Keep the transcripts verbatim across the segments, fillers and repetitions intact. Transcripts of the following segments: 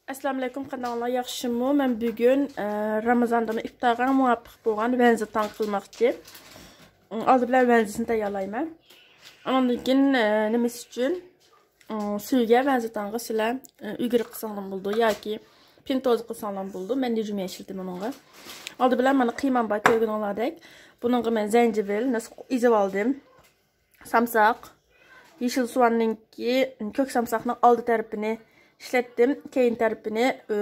ئەسسالامۇئەلەيكۇم، قانداقلار، ياخشىمۇ؟ مەن بۈگۈن، ئە، رامىزاندىمۇ ئىپتارغا مۇۋاپىق بولغان ۋەنزىتاڭ قىلماقچى. ئالدى بىلەن ۋەنزىسىنى تەييارلايمەن. ئاندىن كېيىن، ئە، نېمىسى ئۈچۈن، ئە، سۈيىگە، ۋەنزىتاڭغا سىلەر، ئە، ئۆگرە قىلساڭلار بولىدۇ ياكى پىنتوزا قىلساڭلار بولىدۇ. مەن نېجۇميەن ئىشلىتىمەن ئۇنىڭغا. ئالدى بىلەن مانا قىيمام بار، كۆرگىنىڭلاردەك. بۇنىڭغا مەن زەنجىۋىل، نېسى ئېزىۋالدىم. سامساق، يېشىل سوئاننىڭكى، كۆك سامساقنىڭ ئالدى تەرىپىنى ئىشلەتتىم، كەينى تەرىپىنى، ئۇ،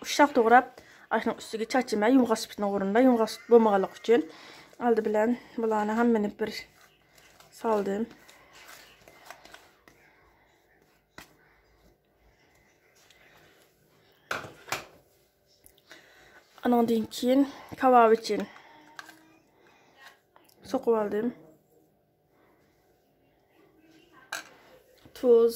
ئۇششاق توغراپ، ئاشۇنىڭ ئۈستىگە چاچىمەن، يۇمغاق سۈپىتىنىڭ ئورنىدا، يۇمغاق سۈپىتى بولمىغانلىقى ئۈچۈن. ئالدى بىلەن بۇلارنى ھەممىنى بىر سالدىم. ئانىڭدىن كېيىن كاۋاۋىچىن سوقۇۋالدىم. تۇز.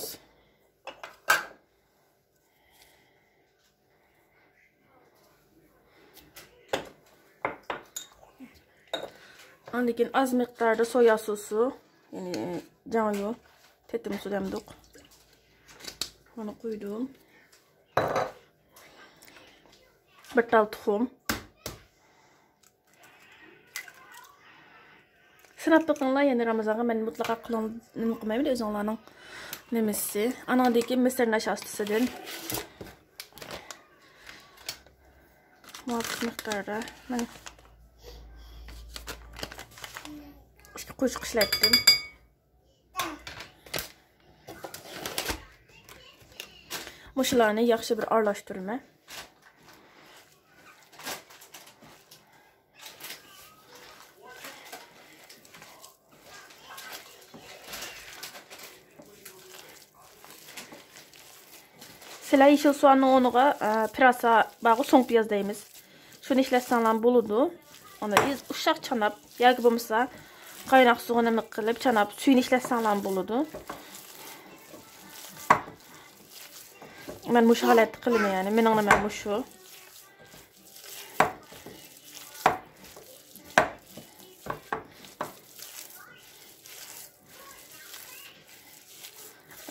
ئاندىن كېيىن ئاز مىقداردا سويا سوسى، يەنى جاڭيۇ، تېتىم سۇ دەمدۇق. بۇنى قۇيدۇم. بىر تال تۇخۇم. سىناپ بېقىڭلار، يەنى رامىزانغا مەن مۇتلەقا قولۇڭ نېمە قىلمايمەن، ئۆزۈڭلارنىڭ نېمىسى. ئانىڭدىن كېيىن مىسىر ناشاستىسىدىن مۇۋاپىق مىقداردا مەن ئىككى قوشۇق ئىشلەتتىم. مۇشۇلارنى ياخشى بىر ئارىلاشتۇرىمەن. سىلەر يېشىل سوئاننىڭ ئورنىغا، ئە، پىراسا بارغۇ، سوڭ پىياز دەيمىز. شۇنى ئىشلەتسەڭلار بولىدۇ. ئۇنى ئۇششاق چاناپ ياكى بولمىسا قايناق سۇغا نېمە قىلىپ چاناپ سۈيىنى ئىشلەتسەڭلار بولىدۇ. مەن مۇشۇ ھالەتتە قىلىمەن، يەنى مېنىڭ نېمەم مۇشۇ.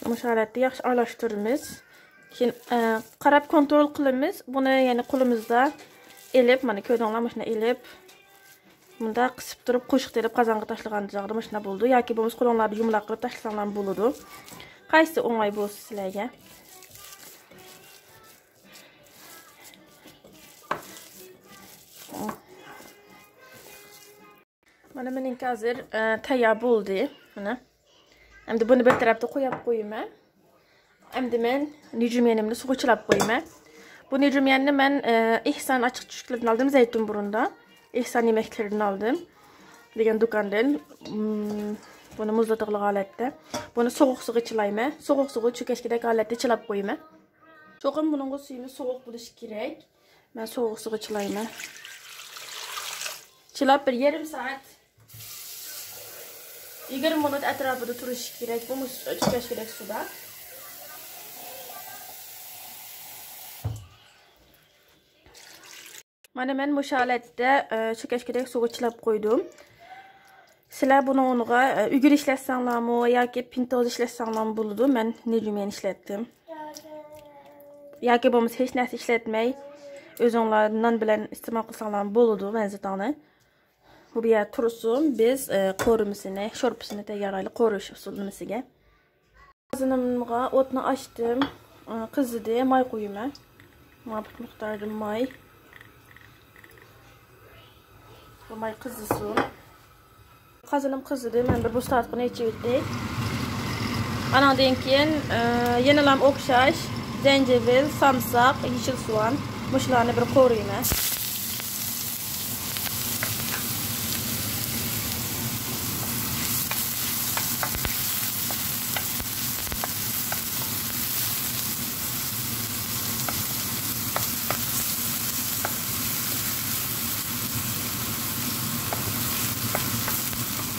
مۇشۇ ھالەتتە ياخشى ئارىلاشتۇرىمىز. كېيىن، ئە، قاراپ كونترول قىلىمىز. بۇنى يەنە قولىمىزدا ئېلىپ، مانا كۆردۈڭلار، مۇشۇنداق ئېلىپ، مۇنداق قىسىپ تۇرۇپ، قوشۇق تېرىپ قازانغا تاشلىغان چاغدا مۇشۇنداق بولىدۇ. ياكى بولمىسا قولۇڭلاردا يۇمىلاق قىلىپ تاشلىساڭلار بولىدۇ. قايسى ئوڭاي بولسا سىلەرگە. مانا مېنىڭكى ھازىر، ئە، تەييار بولدى. مانا. ئەمدى بۇنى بىر تەرەپتە قويۇپ قويىمەن. ئەمدى مەن نىجۇميەنىمنى سۇغا چىلاپ قويىمەن. بۇ نىجۇميەننى مەن، ئە، ئېھسان ئاچچىق چۈشلىرىدىن ئالدىم، زەيتۇن بۇرۇندا. ئېھسان يېمەكلىرىدىن ئالدىم دېگەن دۇكاندىن. مم، بۇنى مۇزلىتىدىغان ھالەتتە. بۇنى سوغۇق سۇغا چىلايمەن. سوغۇق سۇغا چۆكەشكىدەك ھالەتتە چىلاپ قويىمەن. چوقۇم بۇنىڭغا سۈيىمىز سوغۇق بولۇشى كېرەك. مەن سوغۇق سۇغا چىلايمەن. چىلاپ بىر يېرىم سائەت، يىگىرمە مىنۇت ئەتراپىدا تۇرۇشى كېرەك. بۇمۇ چۆكەشكىدەك سۇدا. مانا مەن مۇشۇ ھالەتتە، ئە، چۆكەشكىدەك سۇغا چىلاپ قويدۇم. سىلەر بۇنىڭ ئورنىغا، ئە، ئۈگرە ئىشلەتسەڭلارمۇ ياكى پىنتوز ئىشلەتسەڭلارمۇ بولىدۇ. مەن نىجۇميەن ئىشلەتتىم. ياكى بولمىسا ھېچ نەرسە ئىشلەتمەي ئۆزۈڭلار نان بىلەن ئىستېمال قىلساڭلارمۇ بولىدۇ ۋەنزىتاڭنى. بۇ بۇ يەردە تۇرسۇن، بىز، ئە، قورۇمىسىنى، شورپىسىنى تەييارلايلى، قورۇش ئۇسۇلىمىزگە. قازىنىمغا ئوتنى ئاچتىم. ئە، قىزىدى، ماي قويىمەن. مۇۋاپىق مىقداردا ماي. بۇ ماي قىزىسۇن. قازىنىم قىزىدى، مەن بىر بوستاتقىنى ئېچىۋېتەي. ئاناندىن كېيىن، ئە، يەنىلام ئوخشاش، زەنجىۋىل، سامساق، يېشىل سوئان، مۇشۇلارنى بىر قورۇيمەن.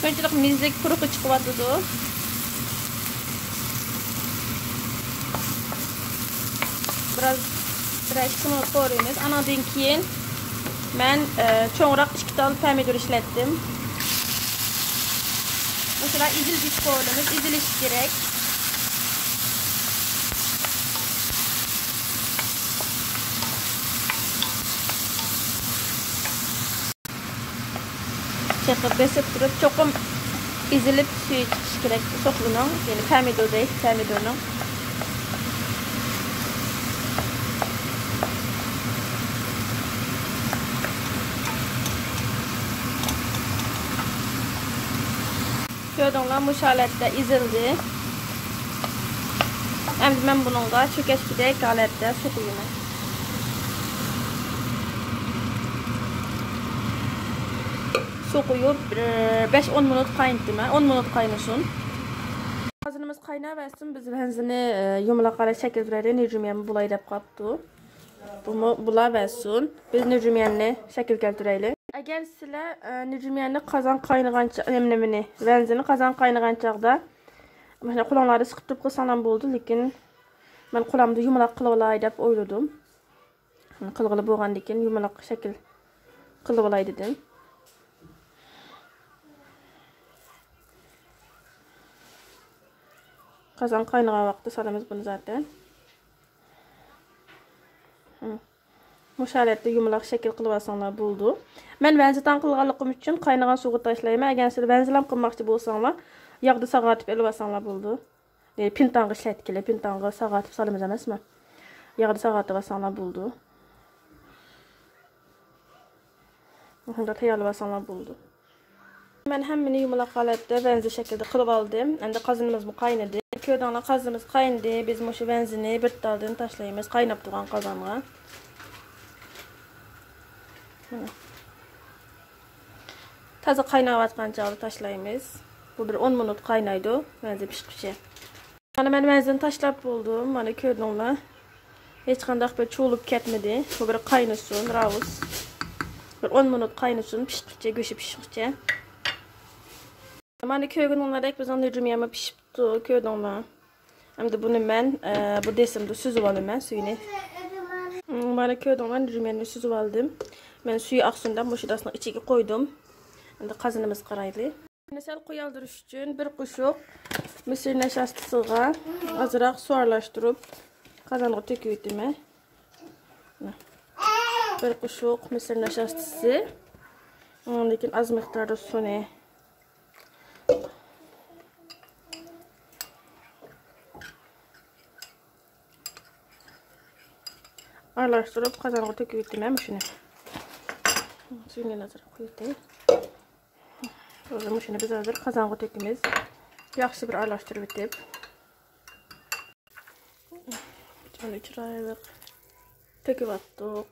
شۇنچىلىك مېزىلىك پۇرىقى چىقىۋاتىدۇ. بىراز، بىرەر ئىككى مىنۇت قورۇيمىز. ئانىڭدىن كېيىن مەن، ئە، چوڭراق ئىككى تال پەمىدۇر ئىشلەتتىم. مۇشۇلار ئېزىلگۈچە قورۇيمىز، ئېزىلىشى كېرەك. چېقىپ بېسىپ تۇرۇپ، چوقۇم ئېزىلىپ سۈيى چىقىشى كېرەك سوپلىنىڭ، يەنى پەمىدۇردەك، پەمىدۇرنىڭ. كۆردۈڭلار، مۇشۇ ھالەتتە ئېزىلدى. ئەمدى مەن بۇنىڭغا چۆكەچكىدەك ھالەتتە سۇ قۇيىمەن. سۇ قۇيۇپ، بىر بەش ئون مىنۇت قاينىتىمەن. ئون مىنۇت قاينىسۇن. قازىنىمىز قايناۋەرسۇن، بىز ۋەنزىنى، ئە، يۇمىلاق ھالەت شەكىل بېرەيلى. نىجۇميەنمۇ بۇلاي دەپ قاپتۇ. بۇمۇ بۇلاۋەرسۇن. بىز نىجۇميەننى شەكىل كەلتۈرەيلى. ئەگەر سىلەر، ئە، نىجۇميەننى قازان قاينىغانچە، نېمە، نېمىنى، ۋەنزىنى قازان قاينىغان چاغدا مۇشۇنداق قولۇڭلارنى سىقىپ تۇرۇپ قىلساڭلار بولىدۇ، لېكىن مەن قولۇمدا يۇمىلاق قىلىۋالاي دەپ ئويلىدىم. قىلغىلى بولغاندىكىن يۇمىلاق شەكىل قىلىۋالاي دېدىم. قازان قاينىغان ۋاقىتتا سالىمىز بۇنى زاتەن. مۇشۇ ھالەتتە يۇمىلاق شەكىل قىلىۋالساڭلار بولىدۇ. مەن ۋەنزىتاڭ قىلغانلىقىم ئۈچۈن قاينىغان سۇغا تاشلايمەن. ئەگەر سىلەر ۋەنزىلام قىلماقچى بولساڭلار، ياغدا ساغارتىپ ئېلىۋالساڭلار بولىدۇ. ئى، پىنتاڭغا ئىشلەتكىلى، پىنتاڭغا ساغارتىپ سالىمىز ئەمەسمۇ؟ ياغدا ساغارتىۋالساڭلار بولىدۇ. مۇشۇنداق تەييارلىۋالساڭلار بولىدۇ. مەن ھەممىنى يۇمىلاق ھالەتتە ۋەنزە شەكلىدە قىلىپ ئالدىم. ئەمدى قازىنىمىزمۇ قاينىدى. كۆردۈڭلار، قازىنىمىز قاينىدى. بىز مۇشۇ ۋەنزىنى بىر تالدىن تاشلايمىز قايناپ تۇرغان قازانغا. مانا. تازا قايناۋاتقان چاغدا تاشلايمىز. بۇ بىر ئون مىنۇت قاينايدۇ، ۋەنزە پىشقۇچە. مانا مەن ۋەنزىنى تاشلاپ بولدۇم. مانا كۆردۈڭلار. ھېچقانداق بىر چۇۋۇلۇپ كەتمىدى. بۇ بىر قاينىسۇن، راۋۇس. بىر ئون مىنۇت قاينىسۇن، پىشقۇچە، گۆشى پىشقۇچە. مانا كۆرگىنىڭلاردەك بىزنىڭ نىجۇميەنمۇ پىشىپتۇ، كۆردۈڭلار. ئەمدى بۇنى مەن، ئە، بۇ دېسىمدا سۈزۈپ ئالىمەن سۈيىنى. مانا كۆردۈڭلار، نىجۇميەننى سۈزۈپ ئالدىم. مەن سۈيى ئاقسۇن دەپ مۇشۇ داسنىڭ ئىچىگە قويدۇم. ئەمدى قازىنىمىزغا قارايلى. سەل قويالدۇرۇش ئۈچۈن بىر قوشۇق مىسىر نەشاستىسىغا ئازراق سۇ ئارىلاشتۇرۇپ قازانغا تۆكۈۋېتىمەن. بىر قوشۇق مىسىر نەشاستىسى. ئۇنىڭدىن كېيىن ئاز مىقداردا سۇنى ئارىلاشتۇرۇپ قازانغا تۆكۈۋېتىمەن مۇشۇنى. سۈيىنى ئازراق قويۇۋېتەي. ھازىر مۇشۇنى بىز ھازىر قازانغا تۆكىمىز. ياخشى بىر ئارىلاشتۇرۇۋېتىپ. مانا چىرايلىق تۆكۈۋاتتۇق.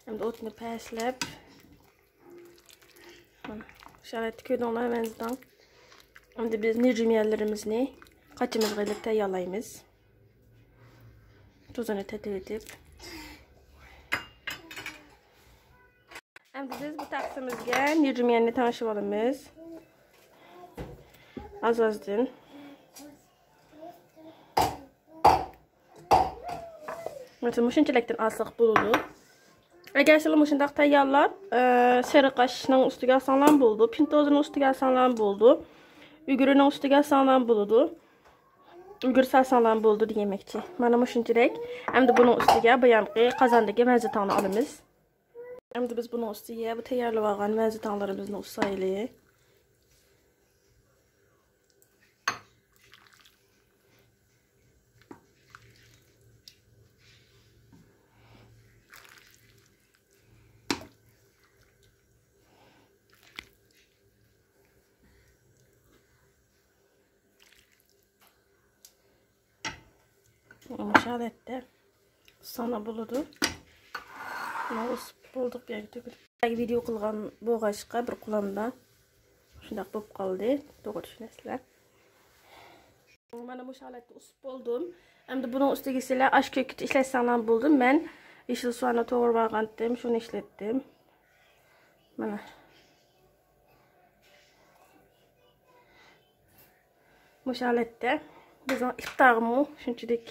ئەمدى ئوتنى پەسلەپ، مانا، شۇ ھالەتتە كۆردۈڭلار، ۋەنزىتاڭ. ئەمدى بىز نىجۇميەنلىرىمىزنى قاچىمىزغا ئېلىپ تەييارلايمىز. تۇزىنى تېتىۋېتىپ. ئەمدى بىز بۇ تەخسىمىزگە نىجۇميەننى تەڭشىۋالىمىز. ئاز-ئازدىن. مەسىلەن، مۇشۇنچىلىكتىن ئالساق بولىدۇ. ئەگەر سىلەر مۇشۇنداق تەييارلاپ، ئە، سېرىق ئاشنىڭ ئۈستىگە ئالساڭلارمۇ بولىدۇ، پىنتوزىنىڭ ئۈستىگە ئالساڭلارمۇ بولىدۇ، ئۈگرىنىڭ ئۈستىگە ئالساڭلارمۇ بولىدۇ، ئۈگرە سالساڭلارمۇ بولىدۇ دېمەكچى. مانا مۇشۇنچىلىك. ئەمدى بۇنىڭ ئۈستىگە بايامقى قازاندىكى ۋەنزىتاڭنى ئالىمىز. ئەمدى بىز بۇنىڭ ئۈستىگە بۇ تەييارلىۋالغان ۋەنزىتاڭلىرىمىزنى ئۇسسايلى. مۇشۇ ھالەتتە ئۇسساڭلار بولىدۇ. مانا ئۇسۇپ بولدۇق بۇ يەرگە تۆكۈلۈپ. ۋىدېئو قىلغان بولغاچقا بىر قولۇمدا شۇنداق بولۇپ قالدى. توغرا چۈشىنەسىلەر. مانا مۇشۇ ھالەتتە ئۇسۇپ بولدۇم. ئەمدى بۇنىڭ ئۈستىگە سىلەر ئاش كۆكۈتى ئىشلەتسەڭلار بولىدۇ. مەن يېشىل سوئاننى توغرىۋالغانتىم، شۇنى ئىشلەتتىم. مانا. مۇشۇ ھالەتتە بىزنىڭ ئىپتارغىمۇ شۇنچىلىك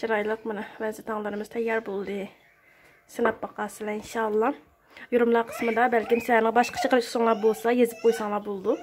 چىرايلىق، مانا، ۋەنزىتاڭلىرىمىز تەييار بولدى. سىناپ باقارسىلەر، ئىنشاللا. يورۇملار قىسمىدا بەلكىم سىلەرنىڭ باشقىچە قىلىش ئۇسۇلۇڭلار بولسا، يېزىپ قويساڭلار بولىدۇ.